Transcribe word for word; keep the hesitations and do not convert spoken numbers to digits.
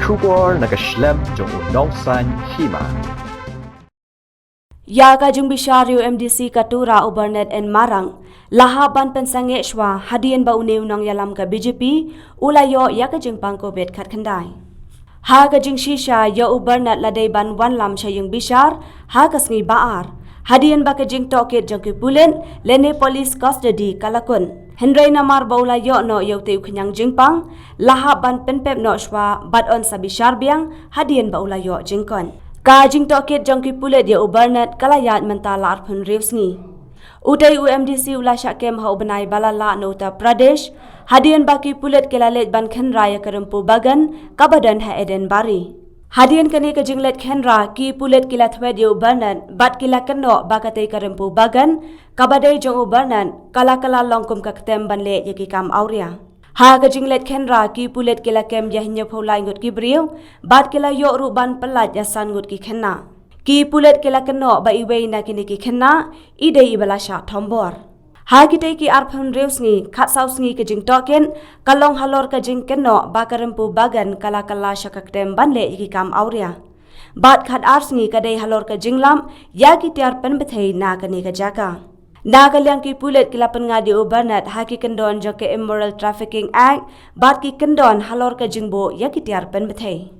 Khubor na ka shlem jong u Nongsaiñ Hima. Ïa ka jingbishar ïa u M D C ka Tura u Bernard N Marang la hap ban pynsangeh shuwa hadien ba une u nongïalam ka B J P u la ïoh ïa ka jingpang covid khatkhyndai. Ha ka jingshisha ïa u Bernard la dei ban wanlam sha ïing bishar ha ka sngi ba ar hadien ba ka jingtohkit jong ki pulit lane police custody ka la kut. Hynrei namar ba u la ïoh noh ïa utei u khñiang jingpang la hap ban pynpep noh shuwa bad yn sa bishar biang hadien ba u la ïoh jingkoit. Ka jingtohkit jong ki pulit ïa u Bernard ka la ïaid mynta la arphew hynriew sngi. Utei u M D C u la shah kem ha u bnai ba la lah na Uttar Pradesh hadien ba ki pulit ki la leit ban khynra ïa ka rympu bagan kaba don ha Edenbari. Hadien kane ka jingleit khynra ki pulit ki la thwet ïa u Bernard bad ki la kynnoh ba katei ka rympu bagan kaba dei jong u Bernard ka la kylla long kum ka ktem ban leh ïa ki kam awria. Ha ka jingleit khynra ki pulit ki la kem ïa hynñiewphew lai ngut ki briew bad ki la ïoh ruh ban pyllait ïa san ngut ki khynnah. Ki pulit ki la kynnoh ba iwei na kine ki khynnah i dei iba la shah thombor. Ha kitei ki arphew hynriew sngi, khatsaw sngi ka jingtohkit ka long halor ka jingkynnoh ba ka rympu bagan ka la kylla sha ka ktem ban leh ïa ki kam awria. Bad khatar sngi ka dei halor ka jinglap ïa ki tiar pynbthei na kane ka jaka. Na ka liang ki pulit ki la pynngat ïa u Bernard ha ki kyndon jong ka Immoral Trafficking Act bad ki kyndon halor ka jingbuh ïa ki tiar pynbthei.